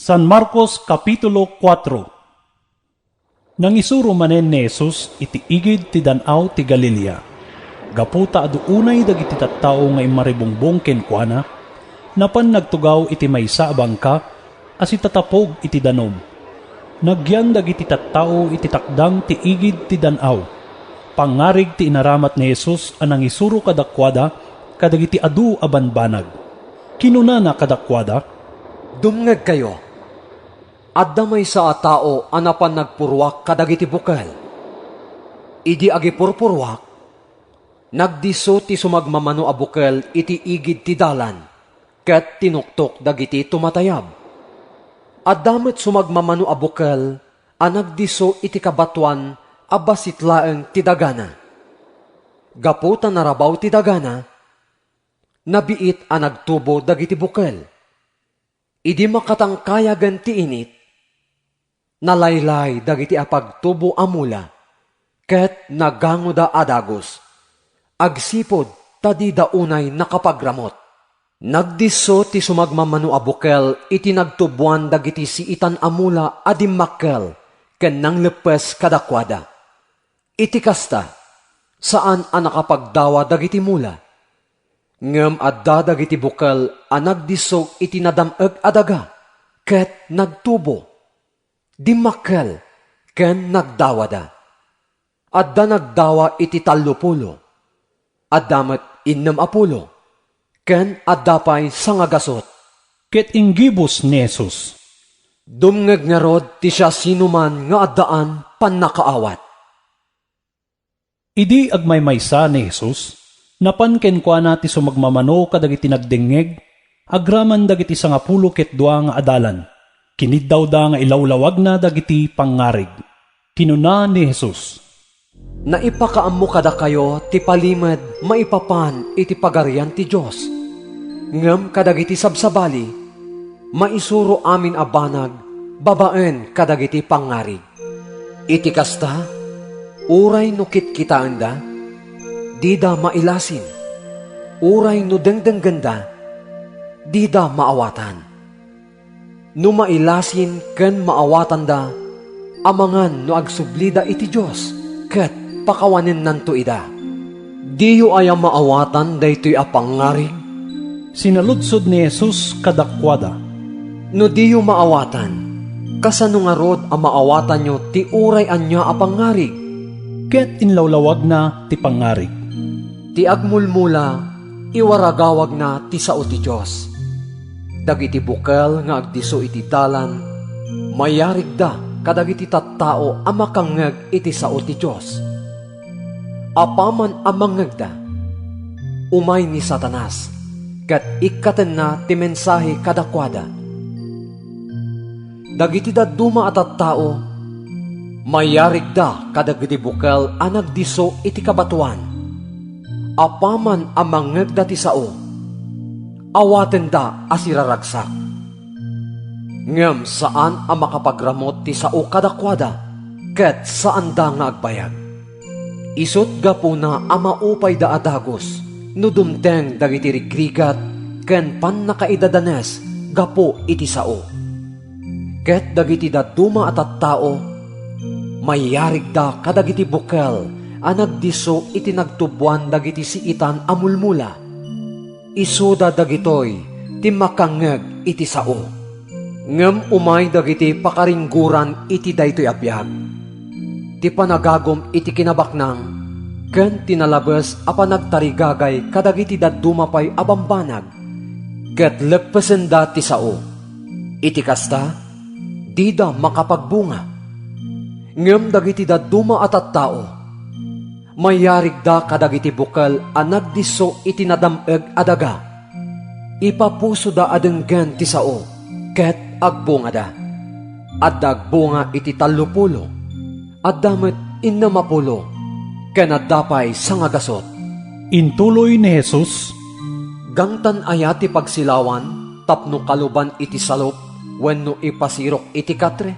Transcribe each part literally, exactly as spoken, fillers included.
San Marcos, Kapitulo kuatro. Nangisuro manen ni Jesus iti igid ti Dan-aw ti Galilea. Gapu ta adu unay dagiti tattao nga immaribungbong kenkuana, napan nagtugaw iti maysa a bangka a sitatapog iti danum. Nagyan dagiti tattao iti takdang ti igid ti dan-aw. Pangngarig ti inaramat ni Jesus a nangisuro kadakuada kadagiti adu a banbanag. Kinunana kadakuada, "Dumngegkayo. Adda maysa a tao a napan nagpurruak kadagiti bukel. Idi agipurpurruak, nagdisso ti sumagmamano a bukel iti igid ti dalan ket tinuktok dagiti tumatayab. Adda met sumagmamano a bukel a nagdisso iti kabatoan a bassit laeng ti dagana. Gapu ta narabaw ti dagana, nabiit a nagtubo dagiti bukel. Idi makatangkayagen ti init, nalaylay dagiti apagtubo a mula ket nagangoda a dagus, agsipud ta dida unay nakapagramut. Nagdisso ti sumagmamano a bukel iti nagtuboan dagiti siitan a mula a dimmakkel ken nangleppes kadakuada. Iti kasta, saan a nakapagdawa dagiti mula. Ngem adda dagiti bukel a nagdisso iti nadam-eg a daga ket nagtubo, dimmakkel, ken nagdawada. Adda nagdawa iti tallo pulo, adda met innem a pulo, ken adda pay sangagasut." Ket inggibus ni Jesus, "Dumngeg ngarud ti siasinoman nga addaan pannakaawat." Idi agmaymaysa ni Jesus, napan kenkuana ti sumagmamano kadagiti nagdengngeg, agraman dagiti sangapulo ket dua nga adalan. Kiniddawda nga ilawlawagna dagiti pangngarig. Kinuna ni Jesus, "Naipakaammo kadakayo ti palimed maipapan iti Pagarian ti Dios, ngem kadagiti sabsabali, maisuro amin a banag babaen kadagiti pangngarig. Iti kasta, uray no kitkitaenda, dida mailasin. Uray no dengdenggenda, dida maawatan. No mailasin ken maawatanda, amangan no agsublida iti Dios ket pakawanennanto ida. Diyo aya maawatan daytoy a pangngarig?" Sinaludsod ni Jesus kadakuada, "No diyo maawatan, kasano ngarud a maawatanyo ti uray ania a pangngarig?" Ket inlawlawagna ti pangngarig, "Ti agmulmula, iwaragawagna ti sao ti Dios. Dagiti bukel nga agdisso iti dalan, mayarigda kadagiti tattao a makangngeg iti sao ti Dios. Apaman a mangngegda, umay ni Satanas ket ikkatenna ti mensahe kadakuada. Dagiti dadduma a tattao, mayarigda kadagiti bukel a nagdisso iti kabatoan. Apaman a mangngegda ti sao, awatenda a siraragsak. Ngem saan a makapagramut ti sao kadakuada, ket saanda nga agbayag. Isut' gapuna a maupayda a dagus no dumteng dagiti rigrigat ken pannakaidadanes gapu iti sao. Ket dagiti dadduma a tattao, mayarigda kadagiti bukel a nagdisso iti nagtuboan dagiti siitan a mulmula. Isuda dagitoy ti makangngeg iti sao. Ngem umay dagiti pakaringgoran iti daytoy a biag, ti panagagum iti kinabaknang, ken ti nalabes a panagtarigagay kadagiti dadduma pay a bambanag, ket leppesenda ti sao. Iti kasta, dida makapagbunga. Ngem dagiti dadduma a tattao, mayarigda kadagiti bukel a nagdisso iti nadam-eg a daga. Ipapusoda a denggen ti sao, ket agbungada. Adda agbunga iti tallo pulo, adda met innem a pulo, ken adda pay sangagasut." Intuloy ni Jesus, "Gangtan aya ti pagsilawan tapno kaluban iti salop wenno ipasirok iti katre?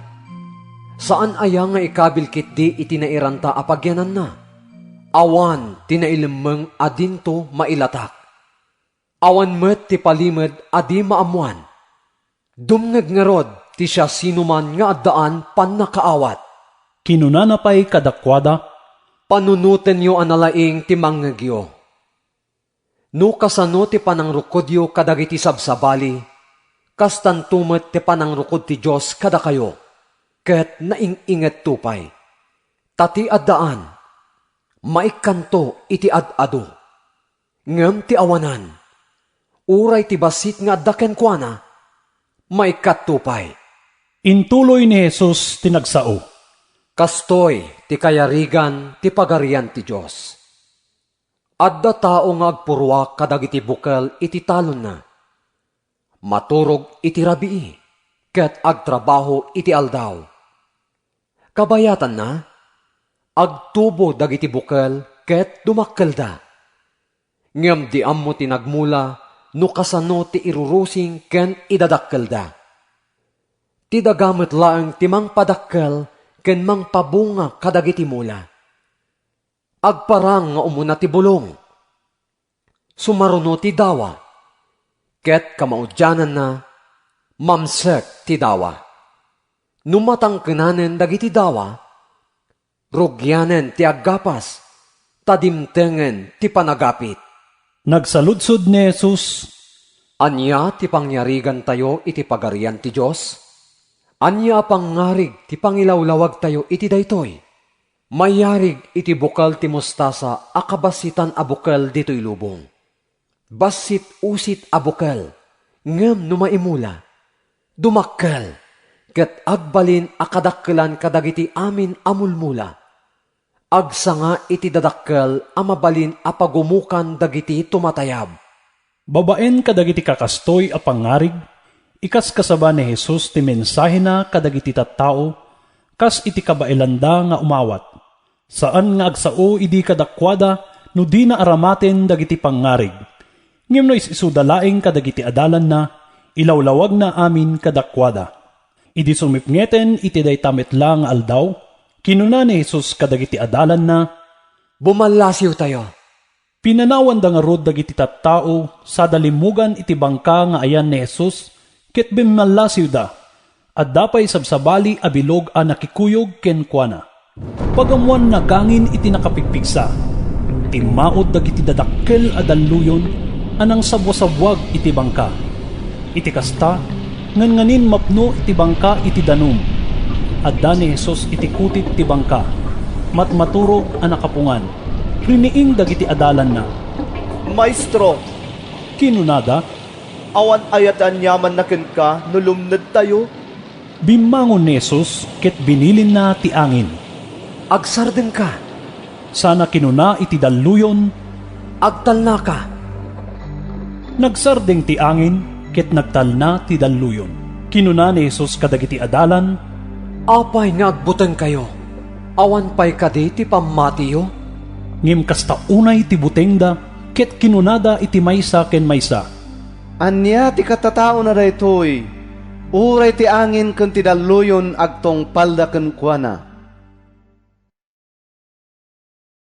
Saan aya nga ikabil ketdi iti nairanta a pagyananna? Awan ti nailemmeng a dinto mailatak. Awan met ti palimed a di maammoan. Dumngeg ngarud ti siasinoman nga addaan pannakaawat. Kinunana pay kadakuada, "Panunotenyo a nalaing ti mangngegyo. No kasano ti panangrukodyo kadagiti sabsabali, kastanto met ti panangrukod ti Dios kadakayo, ket naing-ingetto pay. Ta ti addaan, maikkanto iti ad-adu. Ngem ti awanan, uray ti bassit nga adda kenkuana, maikkanto pay." Intuloy ni Jesus ti nagsao, "Kastoy ti kayarigan ti Pagarian ti Dios. Adda tao nga agpurruak kadagiti bukel iti talonna. Maturog iti rabii, ket agtrabaho iti aldaw. Kabayatanna, agtubo dagiti bukel ket dumakkelda. Ngem di ammo ti nagmula no kasano ti irurusing ken idadakkelda. Ti daga met laeng ti mangpadakkel ken mangpabunga kadagiti mula. Agparang nga umuna ti bulong. Sumaruno ti dawa, ket kamaudiananna, mamsek ti dawa. No matangkenanen dagiti dawa, rugianen ti aggapas, ta dimtengen ti panagapit." Nagsaludsod ni Jesus, "Ania ti pangyarigantayo iti Pagarian ti Dios? Ania a pangngarig ti pangilawlawagtayo iti daytoy? Mayarig iti bukel ti mostasa a kabassitan a bukel ditoy lubong. Bassit usit a bukel, ngem no maimula, dumakkel, ket agbalin a kadakkelan kadagiti amin a mulmula. Agsanga iti dadakkel a mabalin a pagumokan dagiti tumatayab." Babaen kadagiti kakastoy a pangngarig, ikaskasaba ni Jesus ti mensahena kadagiti tattao kas iti kabaelanda nga umawat. Saan nga agsao idi kadakuada no dina aramaten dagiti pangngarig. Ngem no is-isuda laeng kadagiti adalanna, ilawlawagna amin kadakuada. Idi sumipngeten iti dayta met la nga aldaw, kinuna ni Jesus kadagiti adalanna, "Bumallasiwtayo." Pinanawanda ngarud dagiti tattao sada limmugan iti bangka nga ayan ni Jesus ket bimmallasiwda. Adda pay sabsabali a bilog a nakikuyog kenkuana. Pagammoan nagangin iti nakapigpigsa, timmaud dagiti dadakkel a dalluyon a nangsabwasabwag iti bangka. Iti kasta, ngannganin mapno iti bangka iti danum. Adda ni Jesus iti kutit ti bangka. Matmaturog a nakapungan. Riniing dagiti adalanna. "Maestro," kinunada, "awan aya ti aniamanna kenka no lumnedtayo?" Bimmangon ni Jesus ket binilinna ti angin, "Agsardengka." Sana kinuna iti dalluyon, "Agtalnaka." Nagsardeng ti angin ket nagtalna ti dalluyon. Kinuna ni Jesus kadagiti adalan, "Apay nga agbutengkayo? Awan pay kadi ti pammatiyo?" Ngem kasta unay ti butengda ket kinunada iti maysa ken maysa, "Ania ti katataona daytoy? Uray ti angin ken ti dalluyon agtungpalda kenkuana,